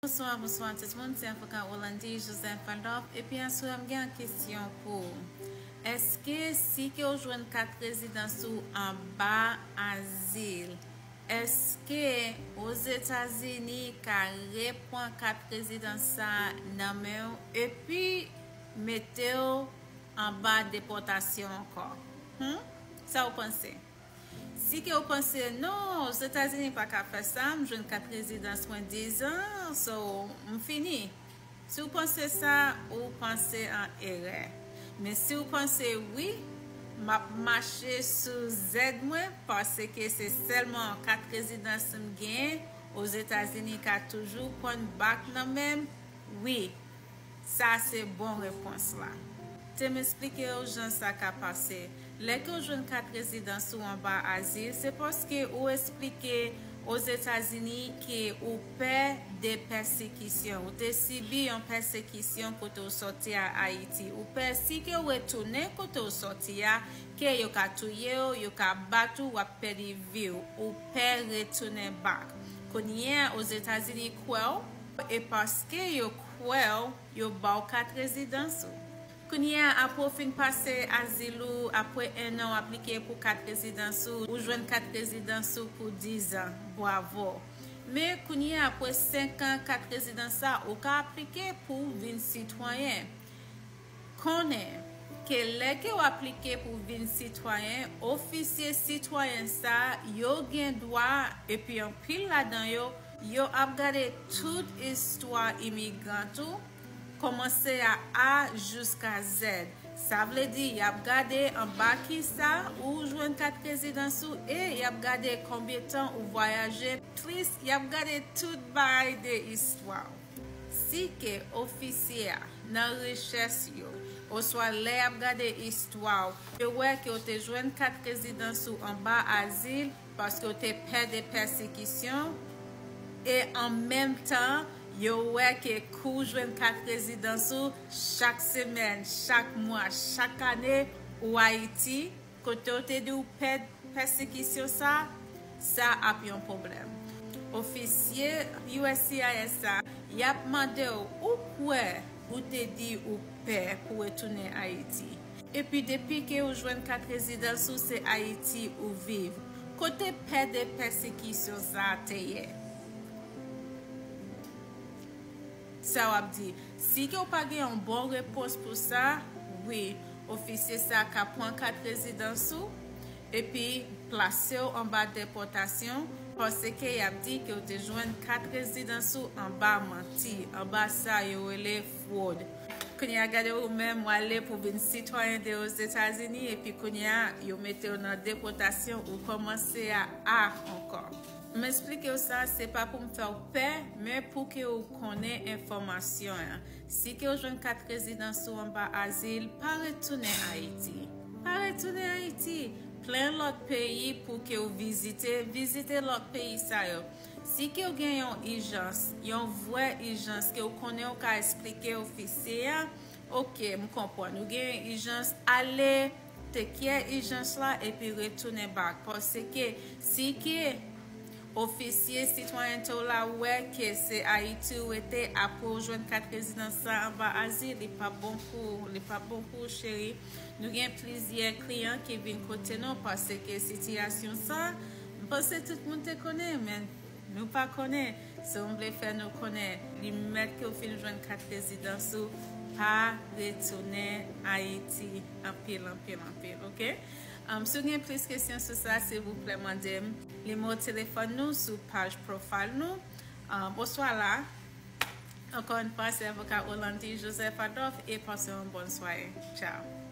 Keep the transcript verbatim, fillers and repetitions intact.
Bonswa, bonswa tout moun, se avoka Rolandi Joseph Adolphe, epi aswè m gen yon kesyon pou ou. Èske si ke w jwenn kat rezidans ou anba azil, èske Ozetazini ka repran kat rezidans sa a nan men w epi mete w anba depòtasyon ankò? Hmm? Sa w panse? Si ke w panse, non, Ozetazini pa ka fè sa, m jwenn kat rezidans mwen dizan, so, m fini. Si w panse sa, ou panse an erè. Men si w panse wi, m ap mache sou zèd mwen, paske se sèlman kat rezidans m genyen, Ozetazini ka toujou pran bak nan men m, wi. Sa se bon repons la. Te m esplike w jan sa ka pase. Lè ke w jwenn kat rezidans ou anba azil, se paske ou esplike Ozetazini ke ou pè de pèsekisyon. Ou te sibi yon pèsekisyon kote w sòti a Ayiti. Ou pè si ke w retounen kote w sòti a, ke yo ka touye w, yo ka bat ou, w ap pèdi vi w. Ou pè retounen bak. Kounye a, Ozetazini kwè w, e paske yo kwè w, yo ba w kat rezidans ou. Kounye a, apre w fin pase azil ou, apre en an w aplike pou kat rezidans ou, ou jwenn kat rezidans ou pou dizan. Bwavo! Men kounye a, apre senk an kat rezidans sa, ou ka aplike pou w vin sitwayen. Konnen ke lè ke w aplike pou w vin sitwayen, ofisye sitwayen sa, yo gen dwa, epi anpil ladan yo, yo ap gade tout istwa imigran ou, kòmanse a A jiska Z. Sa vle di, y ap gade anba kisa ou jwenn kat rezidans ou e y ap gade konbyen tan ou vwayaje, plis y ap gade tout bagay de istwa w. Si ke ofisye a, nan rechèch yo, oswa lè y ap gade istwa w, yo wè ke w te jwenn kat rezidans ou anba azil, paske w te pè de pèsekisyon, e an menm tan, yo wè ke kou w jwenn kat rezidans ou, chak semèn, chak mwa, chak ane, ou Ayiti, kote w te di w pè pèsekisyon sa, sa ap yon pwoblèm. Ofisye U S C I S sa, y ap mande w, ou kwè ou te di ou pè pou retounen Ayiti. Epi depi ke ou jwenn kat rezidans ou, se Ayiti ou viv. Kote pè de pèsekisyon sa te ye? Sa w ap di? Si ke w pa gen yon bon repons pou sa, wi, ofisye sa ka pran kat rezidans ou, epi plase w anba depòtasyon, paske y ap di ke w te jwenn kat rezidans ou anba manti, anba sa yo rele fwod. Kounye a gade ou menm, w ale pou vin sitwayen de Ozetazini, epi kounye a, yo mete w nan depòtasyon, ou kòmanse a A ankò. M esplike w sa, se pa pou m fè w pè, men pou ke w konnen enfòmasyon an. Si ke w jwenn kat rezidans ou anba azil, pa retounen Ayiti. Pa retounen Ayiti. Plen lòt peyi pou ke w vizite, vizite lòt peyi sa yo. Si ke w gen yon ijans, yon vrè ijans ke w konnen w ka esplike ofisye a, oke, m konprann. Ou gen yon ijans, ale, take care ijans la, epi retounen bak. Paske si ke ofisye sitwayènte w la wè ke se Ayiti ou rete, apre w jwenn kat rezidans sa anba azil, li p ap bon pou ou, li p ap bon pou ou, cheri. Nou gen plizyè kliyan ki vin kote nou paske sitiyasyon sa, m panse tout moun te konnen, men nou pa konnen. So, m vle fè nou konnen, li mèt ke w fin jwenn kat rezidans ou, pa retounen Ayiti. Anpil, anpil, anpil, oke? Um, si w gen plis kesyon sou sa, silvouplè, mande m. Nimewo telefòn nou sou paj profile nou. Um, oswa la, ankò yon fwa, se avoka Olandy Joseph Adolphe, e pase yon bòn sware. Tchao.